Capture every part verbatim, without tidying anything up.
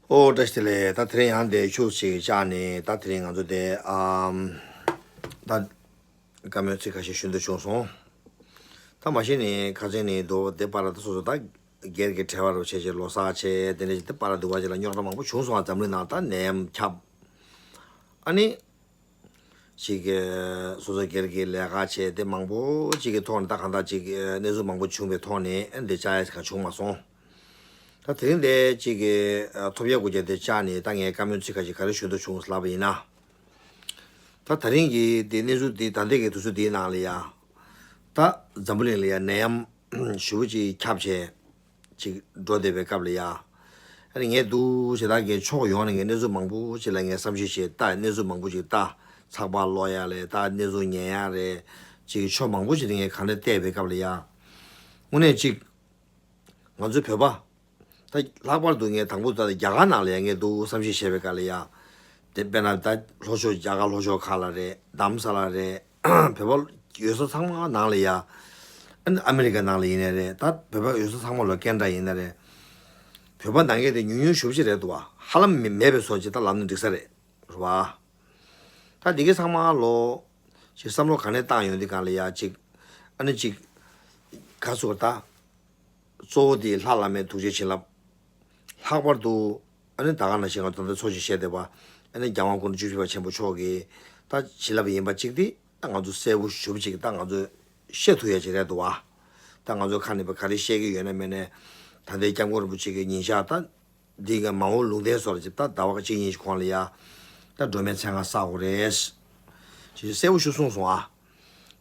ཨོ་བཀྲ་ཤིས་བདེ་ལེགས། ད་དེ་རིང་ཡང་དེ་ཤུགས་ཤིག་བཅག་ནས། ད་དེ་རིང་ང་ཚོ་དེ་ཨམ་ད་བཀའ་མོལ་ཚིག་ཁ་ཤས་ཞུ་འདོད་བྱུང་སོང་། ད་མ་གཞི་ནས་ཁ་སང་ནས་འདུག་དེ་བར་ལ་ད་སོ་སོ་ད་སྒེར་གྱི་བྲེལ་བ་རུ་བྱས་བྱས་ལོ་གསར་བྱས་དེ་འདྲ་ཞིག་དེ་བར་ལ་འདུག་བ་ཅིག་ལ་རྙོག་དྲ་མང་པོ་བྱུང་སོང་བ། འཛམ་གླིང་ནང་ད་ནད་ཡམས་ཁྱབ། ཨ་ནི། ཅིག་གི་སོ་སོ་སྒེར་གྱི་ལས་ཀ་བྱས་དེ་མང་པོ་ཅིག་གི་ཐོག་ནས་ད་གང་ལྟར་ཅིག་གི་གནས་ཚུལ་མང་པོ་བྱུང་བའི་ཐོག་ནས་ཨ་འདི་བཅར་ཡ་ཞིག་ག་བྱུང་མ་སོང་། ད་དེ་རིང་དེ་ཅིག་གི་ཐོབ་ཡ་དགོས་ཀྱི་དེ་བཅར་ནས་ད་ངས་བཀའ་མོལ་ཚིག་ཁ་ཞིག་ག་རེ་ཞུ་འདོད་བྱུང་ལབ་པ་ཡིན་ན། ད་ད་རིང་གི་དེ་གནས་ཚུལ་དེ་ད་ལྟའི་གི་དུས་ཚོད་དེའི་ནང་ལ་ཡ། ད་འཛམ་བུ་གླིང་ལ་ཡ་ནད་ཡམས་ཞེ་པོ་ཅིག་ཁྱབ་བྱས། ཅིག་འགྲོ་བསྡད་པའི་སྐབས་ལ་ཡ། ཨ་ནི་ངས་འདུག་བྱས་ད་ངས་ཕྱོགས་ཡོངས་ནས་ངས་གནས་ཚུལ་མང་པོ་ཅིག་ལ་ངས་བསམ་ཤེས་བྱས། ད་གནས་ཚུལ་མང་པོ་ཅིག་ལྟ། ཚགས་པར་ཀློག་ཡ་རེད། ད་གནས་ཚུལ་ཉན་ཡ་རེད། ཅིག་ཕྱོགས་མང་པོ་ཅིག་ལ་ངས་གང་ལྟར་བལྟས་པའི་སྐབས་ལ་ཡ། དངོས་གནས་ཅིག་ང་ཚོའི་བོད་པ། ད་ལྷག་པར་དུ་ངས་དང་པོ་ད་རྒྱ་གར་ནང་ལ་ཡ་ངས་འདུག་བསམ་ཤེས་བྱས་པའི་སྐབས་ལ་ཡ། དེ་དཔེར་ན་ད་ལྷོ་ཕྱོགས་རྒྱ་གར་ལྷོ་ཕྱོགས་ཁག་ལ་རེད། རྡ་རམ་ས་ལ་རེད། བོད་པ་ཡོད་ས་ཚང་མ་ནང་ལ་ཡ། ཨ་ནི་ཨ་མི་རི་ཀ་ནང་ལ་ཡིན་ནའི་རེད། ད་བོད་པ་ཡོད་ས་ཚང་མ་ལ་ཀེ་ན་ཌ་ཡིན་ནའི་རེད། བོད་པ་ནང་ཁུལ་དེ་ཉུང་ཉུང་ཞེ་པོ་ཅིག་རེད་འདུག་བ། ཧ་ལམ་མེད་པའི་བཟོ་ཅིག་ད་ལབ་ན་འགྲིག་ས་རེད། རེད་བ། ད་འདི་གའི་ཚང་མ་ལོ། ཅིག་བསམ་བློ་ག་ནས་བཏང་ཡོང་དུས་སྒང་ལ་ཡ་ཅིག་ཨ་ནི་ཅིག་ག་ཚོད་ད། གཙོ་བོ་དེ་ལྷ་བླ་མའི་ཐུགས་རྗེ་བྱིན་རླབས། ལྷག་པར་དུ་ཨ་ནི་ད་ག་ནང་བཞིན་ང་ཚོ་ད་ལྟ་འཚོ་ཞིང་གཞེས་བསྡད་པ། ཨ་ནི་རྒྱལ་དབང་སྐུ་ཕྲེང་བཅུ་བཞི་པ་ཆེན་པོ་མཆོག་གི་ད་བྱིན་རླབས་ཡིན་པ་གཅིག་དེ་ད་ང་ཚོ་གསལ་པོ་ཞེ་པོ་ཅིག་ད་ང་ཚོ་ཤེས་ཐུབ་ཡ་ཅིག་རེད་འདུག་བ། ད་ང་ཚོ་ཁ་ནས་པ་ག་རེ་བཤད་ཀྱི་ཡོད་ན་མེད་ན། ད་ལྟའི་སྐྱབས་མགོན་རིན་པོ་ཆེ་གི་ཉིན་ཞག་ད། འདི་ག་མ་འོངས་ལུང་བསྟན་སོགས་ལ་ཅིག་ད་ཟླ་བ་གཅིག་གཉིས་ཤིག་གོང་ལ་ཡ། ད་སྒྲོལ་མའི་མཚན་སྔགས་བསག་དགོས་རེད། ཅིག་གསལ་པོ་ཞིག་གསུངས་སོང་ཨ།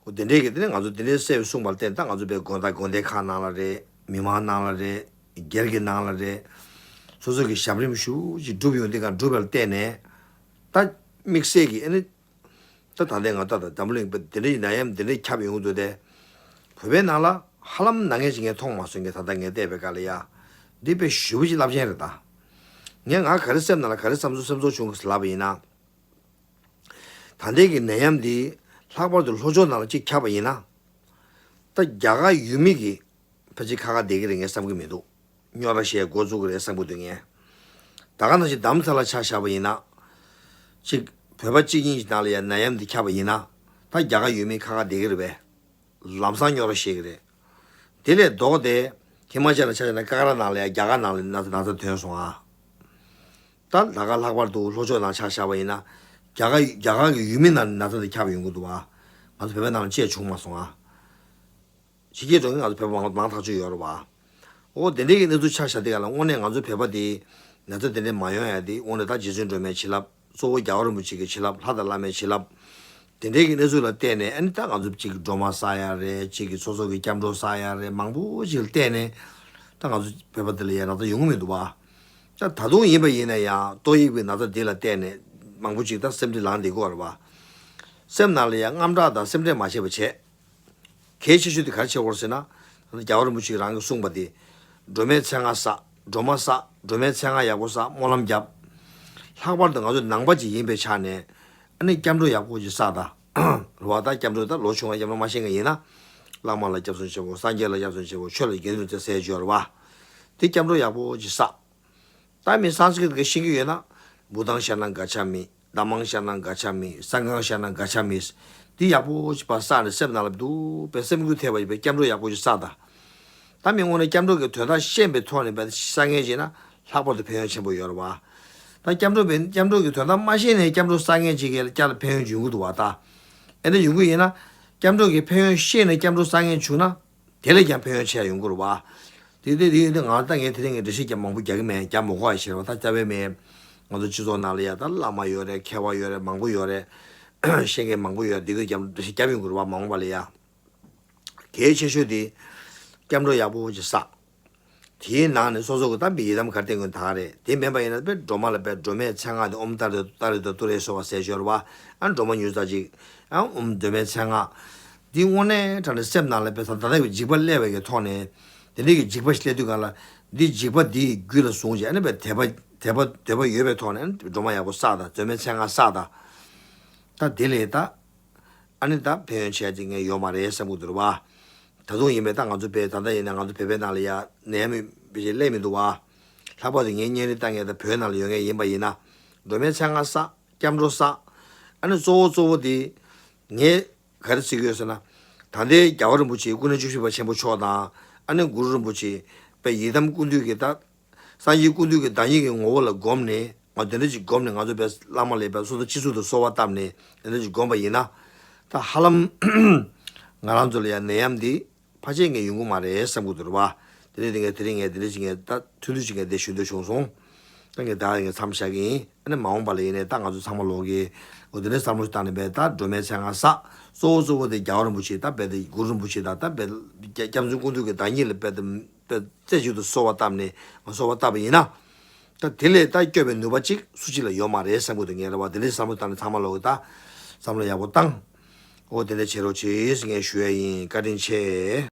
འོ་དེ་འདྲའི་གི་དེ་ནས་ང་ཚོ་དེ་འདྲའི་གསལ་པོ་གསུངས་པ་ལ་བརྟེན་ད་ང་ཚོ་པའི་དགོན་བདག་དགོན་སྡེ་ཁག་ནང་ལ་རེད། མི་མང་ནང་ལ་རེད། སྒེར་གྱི་ནང་ལ་རེད། སོ་སོ་གི་ཞབས་རིམ་ཞུ་ཅིག་སྒྲུབ་ཡོང་དུས་གང་སྒྲུབ་པ་ལ་བརྟེན་ནས། ད་དམིགས་བསལ་གྱི་ཨ་ནི། ད་ད་ལྟའི་ང་ད་ད་འཛམ་བུ་གླིང་པ་འདི་འདྲའི་ནད་ཡམས་འདི་འདྲའི་ཁྱབ་ཡོང་གི་འདུག་སྟེ། བོད་པའི་ནང་ལ་ཧ་ལམ་ན་མཁན་ཞིག་ངས་མཐོང་མ་སོང་གི། ད་ལྟ་ངས་བལྟས་པའི་སྐབས་ལ་ཡ། འདི་དཔེ་ཞེ་པོ་ཅིག་རླབས་ཆེན་རེད་ད། ངས་ང་ག་རེ་སེམས་ནང་ལ་ག་རེ་བསམ་ཚུལ་སེམས་ཚོར་བྱུང་གི་ལབ་པ་ཡིན་ན། ད་ལྟའི་གི་ནད་ཡམས་འདི་ལྷག་པར་དུ་ལྷོ་ཕྱོགས་ནང་ལ་གཅིག་ཁྱབ་པ་ཡིན་ན། ད་རྒྱ་གར་ཡུལ་མི་གི་ཕལ་ཆེར་ཁ་ཁ་བསྡད་ཀྱི་རེད་ངས་བསམ་གྱི་མི་འདུག་རྙོག་དྲ་བཤད་འགོ་བཙུགས་ཀྱི་རེད་བསམ་གྱི་འདུག་ངས། ད་ག་ནང་བཞིན་རྡ་རམ་ས་ལ་ཆ་བཞག་པ་ཡིན་ན། གཅིག་བོད་པ་གཅིག་གཉིས་ཀྱི་ནང་ལ་ཡང་ནད་ཡམས་འདི་ཁྱབ་པ་ཡིན་ན། ད་རྒྱ་གར་ཡུལ་མི་ཁ་ཁ་བསྡད་ཀྱི་རེད་པས། ལམ་སང་རྙོག་དྲ་བཤད་ཀྱི་རེད། དེ་ལས་ལྡོག་སྟེ། ཧི་མ་ཅལ་ལ་ཆ་བཞག་ན་ཀ་ཀ་ར་ནང་ལ་ཡང་རྒྱ་གར་ནང་ལ་ན་ཚ་ན་ཚ་ཐོན་སོང་ཨ། ད་ལ་ཁ་ལྷག་པར་དུ་ལྷོ་ཕྱོགས་ནང་ཆ་བཞག་པ་ཡིན་ན། རྒྱ་གར་རྒྱ་གར་གྱི་ཡུལ་མི་ནང་ལ་ན་ཚ་འདི་ཁྱབ་ཡོང་གི་འདུག་བ། ང་ཚོ་བོད་པའི་ནང་ལ་ཅིག་བྱུང་མ་སོང་ཨ། ཕྱི་རྒྱལ་འགྲོ་མཁན་ང་ཚོ་བོད་པ་མང་མང་ཐག་ཆོད་ཡོད་རེད་བ། འོ་དེ་འདྲའི་གི་གནས་ཚུལ་ཆ་བཞག་དུས་ག་ལ་དངོས་གནས་ང་ཚོ་བོད་པ་དེ་ན་ཚ་དེ་འདྲ་མ་ཡོང་ཡ་དེ་དངོས་གནས་ད་རྗེ་བཙུན་སྒྲོལ་མའི་བྱིན་རླབས། གཙོ་བོ་རྒྱལ་བ་རིན་པོ་ཆེ་གི་བྱིན་རླབས། ལྷ་དང་བླ་མའི་བྱིན་རླབས། དེ་འདྲའི་གི་གནས་ཚུལ་ལ་བརྟེན་ནས་ཨ་ནི་ད་ང་ཚོ་གཅིག་གི་སྒྲོལ་མ་བསག་ཡ་རེད། གཅིག་གི་སོ་སོ་གི་སྐྱབས་འགྲོ་བསག་ཡ་རེད། མང་པོ་ཅིག་ལ་བརྟེན་ནས་ད་ང་ཚོ་བོད་པ་དེ་ལ་ཡ་ན་ཚ་ཡོང་གི་མི་འདུག་བ། ད་ད་དུང་ཡིན་པ་ཡིན་ན་ཡང་ཏོག་དབྱིབས་ཀྱི་ན་ཚ་འདི་ལ་བརྟེན་ནས་མང་པོ་ཅིག་ད་སེམས་ཁྲལ་ལངས་བསྡད་ཀྱི་ཡོད་རེད་བ། སེམས་ནང་ལ་ཡང་དངངས་སྐྲག་དང་སེམས་ཁྲལ་མ་བྱེད་པ་བྱས། གལ་ཆེ་ཤོས་དེ་ག་རེ་བྱེད་དགོས་རེད་ཟེར་ན། ད་ལྟ་རྒྱལ་བ་རིན་པོ་ཆེ་རང་གིས་གསུངས་པ་དེ། སྒྲོལ་མའི་མཚན་སྔགས་བསགས། སྒྲོལ་མ་བསགས། སྒྲོལ་མའི་མཚན་སྔགས་ཡག་པོ་བསགས། སྨོན་ལམ་རྒྱབ། ལྷག་པར་དུ་ང་ཚོ་ནང་པ་ཅིག་ཡིན་པའི་ཆ་ནས། ཨ་ནི་སྐྱབས་འགྲོ་ཡག་པོ་ཅིག་བསགས་དང་། རེད་བ། ད་སྐྱབས་འགྲོ་ད་ལོ་ཆུང་བ་སྐྱབས་འགྲོ་མ་ཤེས་མཁན་ཡིན་ན། བླ་མ་ལ་སྐྱབས་སུ་མཆིའོ། སངས་རྒྱས་ལ་སྐྱབས་སུ་མཆིའོ། ཆོས་ལ་དགེ་འདུན་ཟེར་ཟེར་ཡོད་རེད་བ། དེ་སྐྱབས་འགྲོ་ཡག་པོ་ཅིག་བསགས། ད་མི་སཾ་སྐྲྀཏ་གི་ཤེས་ཀྱི་ཡོད་ན། བུདྡྷཾ་ཤ་ར་ཎཾ་ག་ཆ་མི། དྷརྨཾ་ཤ་ར་ཎཾ་ག་ཆ་མི། སངྒྷཾ་ཤ་ར་ཎཾ་ག་ཆ་མི། འདི་ཡག་པོ་ཞིག་ཕར་བསགས་ནས་སེམས་ནང་ལ་འདུག་པའི་སེམས་འགུལ་ཐེབས་པ་ཡིན་པའི་སྐྱབས་འགྲོ་ཡག་པོ་ཞིག་བསགས་དང་། ད་མི་དངོས་གནས་སྐྱབས་འགྲོ་གི་དོན་དག་ཤེས་པའི་ཐོག་ནས་བསགས་མཁན་ཞིག་ན་ལྷག་པར་དུ་ཕན་ཡོན་ཆེན་པོ་ཡོད་རེད་བ། ད་སྐྱབས་འགྲོ་བས་སྐྱབས་འགྲོ་གི་དོན་དག་མ་ཤེས་ནས་སྐྱབས་འགྲོ་བསགས་མཁན་ཅིག་གིས་ཀྱང་ཕན་ཡོན་ཡོང་གི་འདུག་བ་ད། ཨེ་འདྲ་ཡོང་གི་ཡིན་ན། སྐྱབས་འགྲོ་གི་ཕན་ཡོན་ཤེས་ནས་སྐྱབས་འགྲོ་བསགས་མཁན་བྱུང་ན། དེ་ལས་ཀྱང་ཕན་ཡོན་ཆེ་ཡོང་གི་རེད་བ། དེ་དེ་དེ་དེ་ང་ད་ངས་དེ་རིང་གི་འགྲེལ་བཤད་ཀྱང་མང་པོ་རྒྱག་གི་མེད། རྒྱག་མ་དགོས་པ་ཞིག་རེད་བ། ད་རྩ་བའི་མེད། ང་ཚོ་སྤྱི་ཚོགས་ནང་ལ་ཡ་ད་བླ་མ་ཡོད་རེད། མཁས་པ་ཡོད་རེད། མང་པོ་ཡོད་རེད། ཤེས་མཁན་མང་པོ་ཡོད་རེད། འདི་གི་ཀྱང་འགྲེལ་བཤད་རྒྱབ་ཡོང་གི་རེད་བ། མ་འོངས་པ་ལ་ཡ། གལ་ཆེ་ཤོས་དེ། སྐྱབས་འགྲོ་ཡག་པོ་ཅིག་བསགས། དེའི་ནང་ནས་སོ་སོ་གི་ད་མི་ཡི་དམ་ག་རེ་བསྟེན་དགོས་ད་རེད། དེ་མིན་པ་ཡིན་ན་དཔེ་སྒྲོལ་མ་ལ་དཔེ་སྒྲོལ་མའི་མཚན་སྔགས་དེ་ཨོཾ་ཏཱ་རེ་ཏཱ་རེ་ཏུ་ཏུ་རེ་སྭཱ་ཧཱ་ཟེར་ཞོར་བ། ཨ་སྒྲོལ་མ་ཉུང་ཙག་ཅིག་ཨ་ཨོཾ་སྒྲོལ་མའི་མཚན་སྔགས། འདི་དངོས་གནས་དྲང་གནས་སེམས་ནང་ལ་དཔེ་ད་ད་ལྟ་གི་འཇིགས་པ་སླེབས་པའི་གི་ཐོག་ནས། དེ་འདྲའི་གི་འཇིགས་པ་ཞིག་སླེབས་དུས་གང་ལ། འདི་འཇིགས་པ་འདི་རྒྱུད་ལ་བཟུང་བྱས་ཨ་ནི་དཔེ་དད་པ་དད་པ་འདོད་པ་ཡོད་པའི་ཐོག་ནས་ཨ་ནི་སྒྲོལ་མ་ཡག་པོ་བསགས་དང་། སྒྲོལ་མའི་མཚན་སྔགས་བསགས་དང་། ད་དེ་ལས་ད། ཨ་ནི་ད་ཕན་ཡོན་ཆེ་ཅིག་ངས་ཡོད་མ་རེད་བསམ་གྱི་འདུག་རེད་བ། ད་དུང་ཡིན་པས་ད་ང་ཚོ་བོད་ད་ལྟ་ཡིན་ན་ང་ཚོ་བོད་པའི་ནང་ལ་ཡ་ནད་ཡམས་དཔེ་ཅིག་སླེབས་མི་འདུག་བ། ལྷག་པར་དུ་ངའི་གཉན་རིམས་ལྟ་མཁན་དང་བོད་ནང་ལ་ཡོད་མཁན་ཡིན་པ་ཡིན་ན། སྒྲོལ་མའི་མཚན་སྔགས་བསགས། སྐྱབས་འགྲོ་བསགས། ཨ་ནི་གཙོ་བོ་གཙོ་བོ་དེ་ངས་ག་རེ་བྱེད་ཀྱི་ཡོད་ཟེར་ན། ད་ལྟའི་རྒྱལ་བ་རིན་པོ་ཆེ་སྐུ་ན་བཅུ་བཞི་པ་ཆེན་པོ་མཆོག་དང་། ཨ་ནི་གུ་རུ་རིན་པོ་ཆེ་པའི་ཡི་དམ་ཀུན་འདུས་ཀྱི་ད་སངས་རྒྱས་ཀུན་འདུས་ཀྱི་བདག་ཉིད་ཀྱི་ངོ་བོ་ལ་བསྒོམས་ནས། ང་དེ་འདྲ་ཅིག་བསྒོམས་ནས་ང་ཚོ་པའི་བླ་མ་ལ་པའི་སོ་སོ་སྤྱི་གཙུག་ཏུ་གསོལ་བ་བཏབ་ནས་དེ་འདྲ་ཅིག་བསྒོམས་པ་ཡིན་ན། ད་ཧ་ལམ་ང་རང་ཚོ་ལ་ཡང་ནད་ཡམས་འདི་ཕལ་ཆེར་ངས་ཡོང་གི་མ་རེད་བསམ་གྱི་འདུག་རེད་བ། དེ་རིང་དེ་ངས་དེ་རིང་ངས་དེ་འདྲ་ཅིག་ངས་ད་ཐུང་ཐུང་ཅིག་ངས་དེ་ཞུ་འདོད་བྱུང་སོང་། ད་ངས་ད་ངས་མཚམས་བཞག་གི་ཡིན། ཨ་ནི་མ་འོངས་པ་ལ་ཡིན་ནའི་ད་ང་ཚོ་ཚང་མ་ལོག་གི་འོ་དེ་འདྲའི་བསམ་བློ་ཞིག་བཏང་ནས་པའི་ད་སྒྲོལ་མའི་མཚན་སྔགས་བསགས། གཙོ་བོ་གཙོ་བོ་དེ་རྒྱལ་བ་རིན་པོ་ཆེ་ད་པའི་དེ་གུ་རུ་རིན་པོ་ཆེ་དང་ད་པའི་སྐྱབས་མགོན་ཀུན་འདུས་ཀྱི་བདག་ཉིད་ལ་པའི་དེ་པའི་རྩེ་གཅིག་ཏུ་གསོལ་བ་བཏབ་ནས་ང་གསོལ་བ་བཏབ་པ་ཡིན་ན། ད་དེ་ལས་ད་སྐྱོབ་པའི་ནུས་པ་གཅིག་སུ་གཅིག་ལ་ཡོད་མ་རེད་བསམ་གྱི་འདུག་ངས་རེད་བ། དེ་འདྲའི་བསམ་བློ་བཏང་ནས་ཚང་མ་ལོག་གི་ད་བསམ་བློ་ཡག་པོ་བཏང་། འོ་དེ་འདྲ་བྱེད་རོགས་བྱེད་ཟེར་ངས་ཞུ་ཡ་ཡིན། བཀའ་དྲིན་ཆེ།